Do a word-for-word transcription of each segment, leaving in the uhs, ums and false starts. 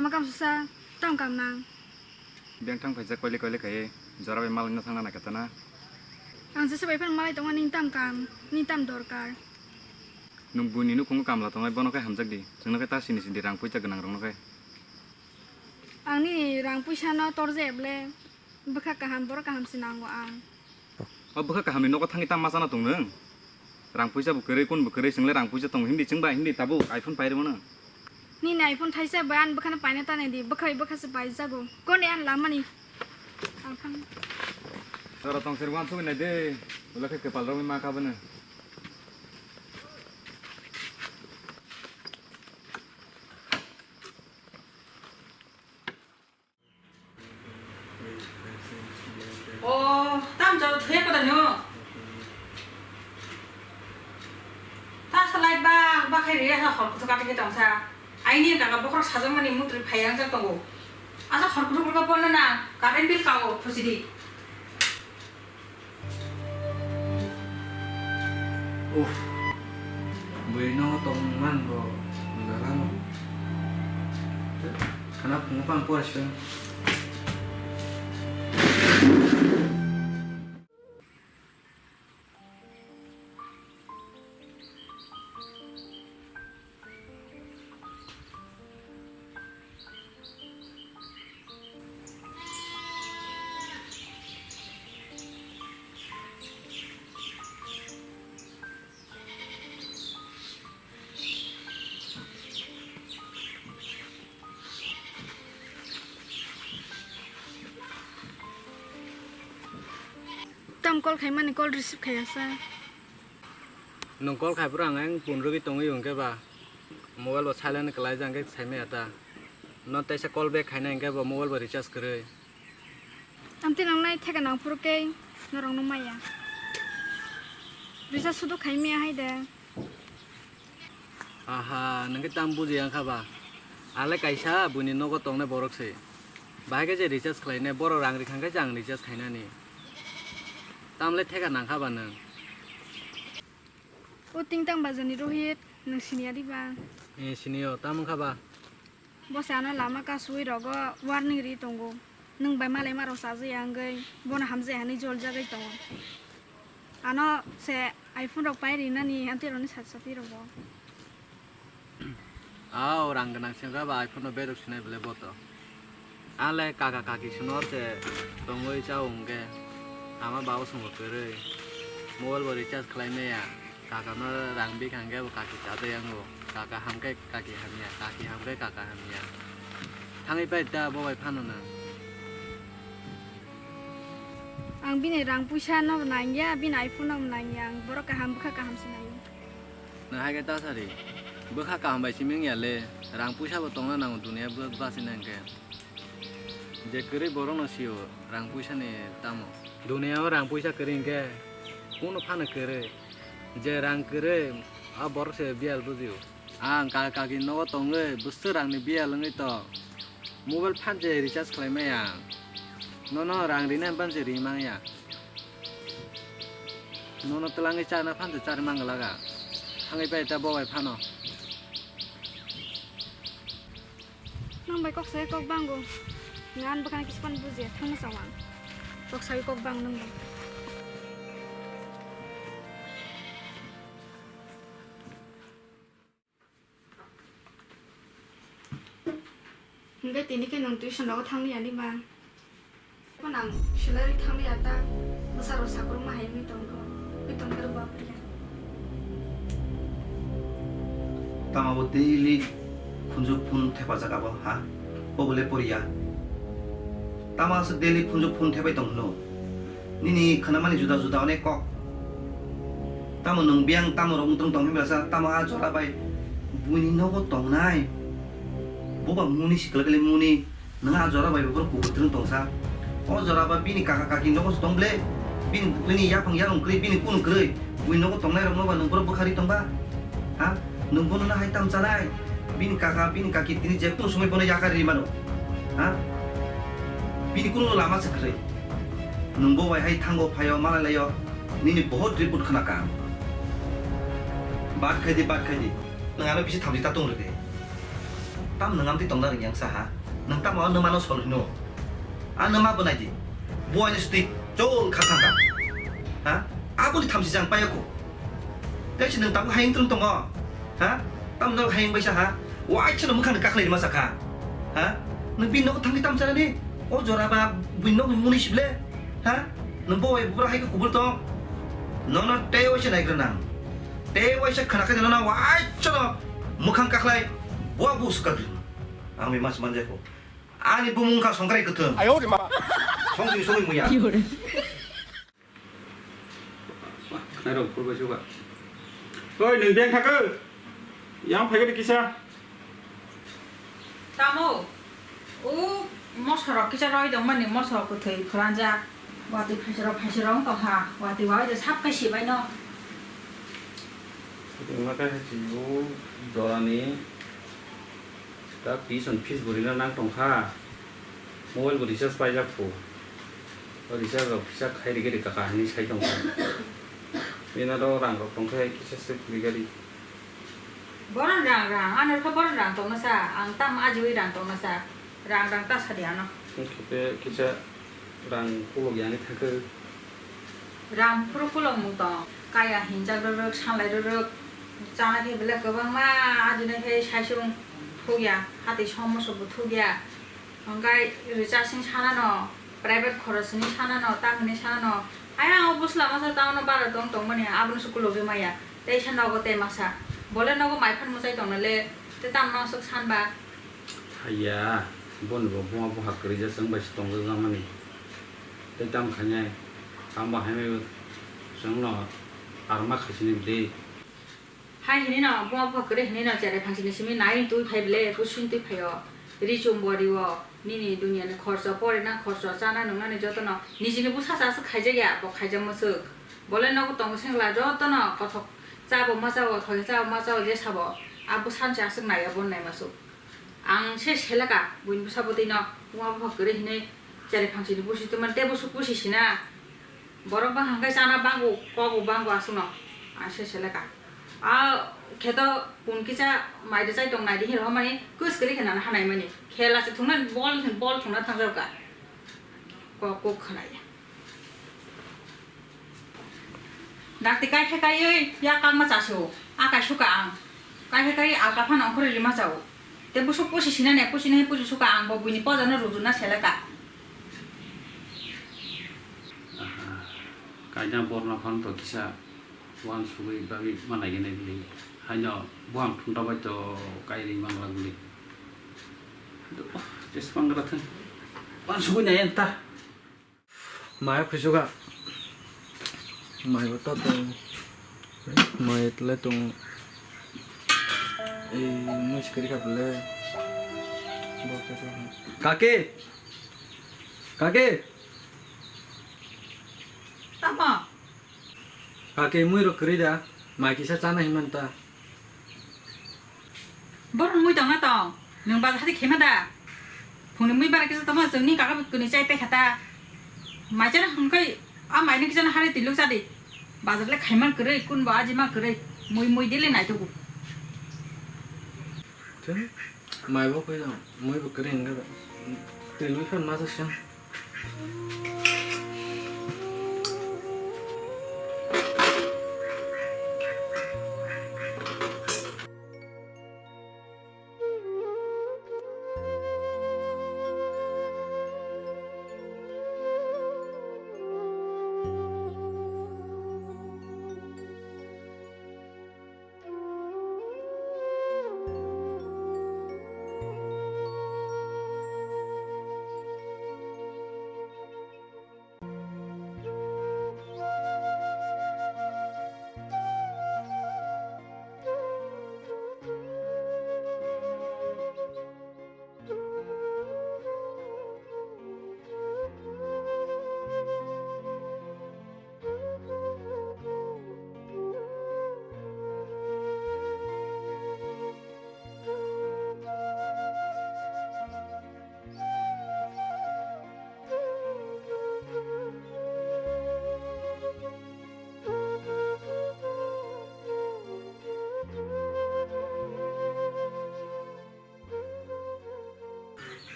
Ama kam susa, tam kam nang. Beng thang phaijak koile koile khaiwi jora bai malai no thangna naikha tana. Ang jesa bai phano malai tongo, nini tam kam, nini tam dorkar. Nwng buini nukhungo kamla tongnai, bono khe hamjak di. Chwngno khe ta sini sini rang puisa gwnang rokno khe. Ang nini rang puisa no torjak ble, bwkha kaham, borok kaham se nango ang. O bwkha kahamni nogo thangwi tamo machana tong nwng? Rang puisa bo kwrwi, kun bo kwrwi, chwngle rang puisa tongo, hindi chwngba, hindi tabuk iPhone pairwmano. Nini iPhone thaisa bai ani bwkhano paina ta nai di, bwkhai bwkha se paijago. Kone ani lamani. Ang thang. Tora tong ser wan thugwi nai de, ulo khe kwpal rogwi ma kha bono. O, tam jora thuya koda no. Ta salai ba, ba khai riya ha hor kutu kati ke tongsa. Aini kaka bokhorok sajakmani mutri phai yang jak tongo. Asa hor kutu kutu ka ponna na, current bill kao, thusidi. Uff, bui no tongman bo lalano. Khana phungo pang porasing. Tam call khaimani call receive khaiya sa. Nwng call khai phuru ang ayang phone rwgwi tongwi hwnkhe ba mobile bo silent kwlaijak hwnkhe saimaya ta. No teisa call back khainai hwnkhe bo mobile bo recharge kwrwi. Amtwi nang nai theka nang phuru khe norok no maya. Recharge sudu khaimaya hai de. Aha, nwng khe tam bujiya wngkha ba? Ale kaisa buini nogo tongnai borok se. Bahai khe je recharge khlainai, borok rang rikha khe je ang recharge khainani. Tamle theka nangkha ba nwng? O tingtang bazarni Rohit, nwng siniya diba? Eh, siniyo, tam wngkha ba? Bo se ano lama kasui rogo warning ri tongo. Nwng bai malai marok chajaya wngwi bono hamjai hinwi joljagwi tongo. Ano se iPhone rok pai rinani amtwi rokni sat sati rogo. Ao rang gwnang se wngkha ba iPhone no berok sinai bwle bo to. Ale kaka kaki se no se tongwi chao hwnkhe ama babo songbo kwrwi mobile bo recharge khlai maya. Kaka no rang bikha hwnkhe bo kaki chajak yango. Kaka hamkhe kaki hamya, kaki hamkhe kaka hamya. Thangwi pai ta bo bai phano na. Ang bini rang puisa no nangya, bini iPhone no nangya, ang borok kaham bwkha kaham se naio. Nwng hai khe ta sari, bwkha kaham bai simi wngya le, rang puisa bo tongna nango duniya bo bachina hwnkhe. Je kwrwi borokno sio, rang puisani tamo. Duniya o rang puisa kwrwi hwnkhe kunu phano kwrwi. Je rang kwrwi, a borok se biyal bujio. Ang kaka kaki nogo tongwi bwswk rangni biyal wngwi tong. Mobile phan je recharge khlai maya. Nono rang rinai phan je ri manya. Nono twlangwi chana phan je chari manglaga. Thangwi pai ta bo bai phano. Nang bai kok sai kok bango. Ngan bwkhani kisa pan bujiya, thangna chawang. Kok sai kok bang nang bai. Hingke tini khe nwng tuition rogo thangli ya ni ba? Phano ang salary thangli ya ta, bwsarok sakruma hai wngwi tongkho, wngwi tongkhe rw ba phai ya. Tama bo daily phunjak phone thepajak abo, ha? Obo le poriya. Tama aswk daily phunjak phone thepai tong hwno? Nini khwnamani juda juda onek kok. Tamo nwng biyang tamo rok wngtong tong himlasa, tamo a jora bai buini nogo tongnai. Boba muni sikla kele muni, nwng a jora bai bokhorok kubutrwng tongsa. O jora ba bini kaka kaki nogo se tong ble, bini, bini yaphang yarung kwrwi, bini kunu kwrwi, buini nogo tongnai rokno ba nwng borok bwkhari tongba? Ha? Nwng bono na hai tam chanai? Bini kaka, bini kaki tini je kunu somoi bono yakar ri mano. Ha? Bini kunu lama se kwrwi. Nwng bo bai hai thango phaio malai laio. Nini bohot report khna ka. Bat khai di, bat khai di. Nwng ano bisi thamchi ta tong rwdi. Tam nwng amtwi tongna rwngya wngsa ha? Nwng tamo nwmano sol hino? A nwma bo naidi. Bo ani sutwi chol kha thangkha. Ha? Aboni thamchi jang payakho. Tei se nwng tabuk hayung tung tongo. Ha? Tam norok hayung baisa ha? Waisa no mwkhang ni kakhlai rima sakha. Ha? Nwng bini nogo thangwi tam chanani? O jora ba bini nokni muni sible? Ha? Nwng bo bai bura hai khe kubul tong? Nono tei waisa naigra nang. Tei waisa khwnakhai nono waisa no mwkhang kakhlai bo busu kakri. Ang bai mas manjai ko. Ani bumung kha songkrai kwthwng. Ayo de ma. Songsi songwi muya. Khnai rok phur bai suka. Oi, nwng beng thakw. Yang phai gadi kisa. Tamo? O moso rok kisa roi dong mani, moso kwthwi phranjak. Watwi phaisa rok, phaisa rok wng tong ha. Watwi wai de sap khai si bai no. Wngma khe hai si o jorani. Ta piece on piece bo rina nang tongkha. Mobile bo recharge paijak phu. O recharge rok kisa khai rikhe rikha kha hinwi sai tongkha. Bini aro rang rok tongkhe kisa se kwrwi gari. Boron rang rang, ano khe boron rang tongna sa, ang tam ajiwi rang tongna sa. Rang rang ta sadi ano. Wngkhe kisa rang kulok yani thangkhe. Rang phuru kulok mung tong, kaya hinjak rwrwk, sanlai rwrwk, chana khe belai kwbangma, adini khe saisung thukya, hati somoso bo thukya, hwnkhai rwchasing sanano, private khorosni sanano, tamni sanano, ayang o bwsla masa town o bara tong tongmani, abono se kulogwi maya, teisa nogo tei masa, bole nogo mai phan mwchai tongnale, tei tamno swk sanba. Haiya, boni bo buma bupha kwrwi ja chwng bai se tongjak mani. Tei tamo khainai, tamo bo hai mai chwngno arma khaisini bwdwi. Hai hinino, buma bupha kwrwi hinino cherai phansini simi nai twi phai bwle, kusini twi phaio. Ri chum bo rio, nini duniani khorcho, porina khorcho, chana nungnani jotono nijini bwsa cha se khaijak ya, bo khaijak mwswk. Bole nogo tongo sengla jotono kothok chabo ma chao, thoi chabo ma chao, je sabo, abo sanse aswk naiya bo nai masuk. Ang se seleka, buini bwsa bwtwi no, buma bupha kwrwi hinwi cherai phansini busi tongmani tei busuk busi sina. Borok bang hangkai chana bango, kobo bango aswkno. Ang se seleka. A kheto pun kisa mai rwchai tong nai di hinwi rohormani kwskwrwi khe nana hanai mani. Khela se thungna bol, bol thungna thangjago ka. Kok kok khanai. Dakti kai khe kaiwi ya kangma chasio. A kaisuka ang. Kai khe kai alka phano ongkhorwi rima chao. Te busuk pusi sinane, pusinai pusi suka ang bo buini pojano rujuna seleka. Aha. Kaina borna phano to kisa uansugwi bagwi ma naigenai bwlwi. Haino buphang thumta bai to kairwi mangla bwlwi. Jeswk mangra thung. Uansugwi nai enta. Mai khuisuka. Mai bo to tong. Mai tle tong. Ei, mui sikiri ka ple. Kaki. Kaki. Tamo. Kaki mui rok kwrwi da. Mai kisa chana himanta. Borok mui tongna tong. Nwng bazar hati khema da. Phungni mui bara kisa tongma chwngni kaka kwnwi chai pekha ta. Mai chana hwnkhai a maini kisa hari tiluk chadi. Bazar le khaiman kwrwi kunbo ajima kwrwi. Mui mui dili naitugu. Mai bo koi jang. Mui bo kwrwi hwnga. Tiluk khan ma sa.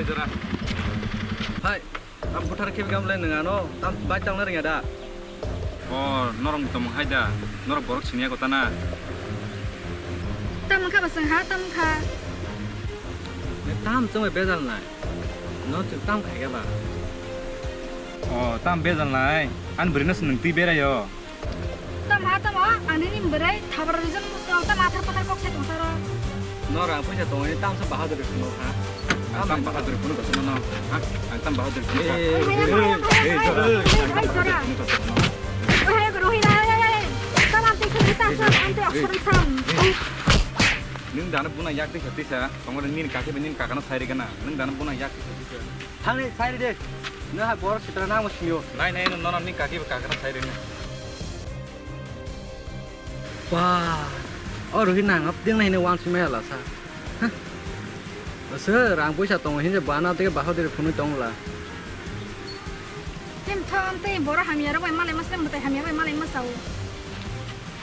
Jora. Hai, ang buthar khe bigam le nang ano, tam bai tang na ringa da. O, norok ni tomong hai da, norok borok siniya kota na. Tam kha basang ha, tam kha. Ne tam chong bejal nai. No chuk tam khai ga ba. O, tam bejal nai. An bwrwi no se nwng twi berai o. Tam ha tamo, ang nini bwrwi thabra rijak musto, tam athar pathar kok sai tong saro. Nora puisa tongwi tam sa bahadur phunuk ha. Ang tam bahadur phunuk kosono no. Ha? Ang tam bahadur phunuk. Oi, hai, hai, hai, hai, hai, hai, hai, jora. Oi, hai, rohi, hai, hai, hai. Tam ang tikhe tam sa, ang te aksar sam. Nung dana buna yak tisa tisa, tongore nini kaki be nini kakana sai rigana. Nung dana buna yak tisa tisa. Thangni sai ride. Nang hai borok sitra nang singyo. Nai nai no nono ni kaki be kakana sai rine. Wah. O rohi nang ap ding nai ne wan sumaya lasa. Hah. Asa rang puisa tongo hinje bana tege bahadur phunui tongla. Tem thom te boro hamya rok bai malai masem mutai hamya bai malai masao.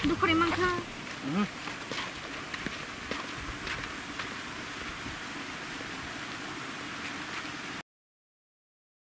Dukhuri mankha. Mhm.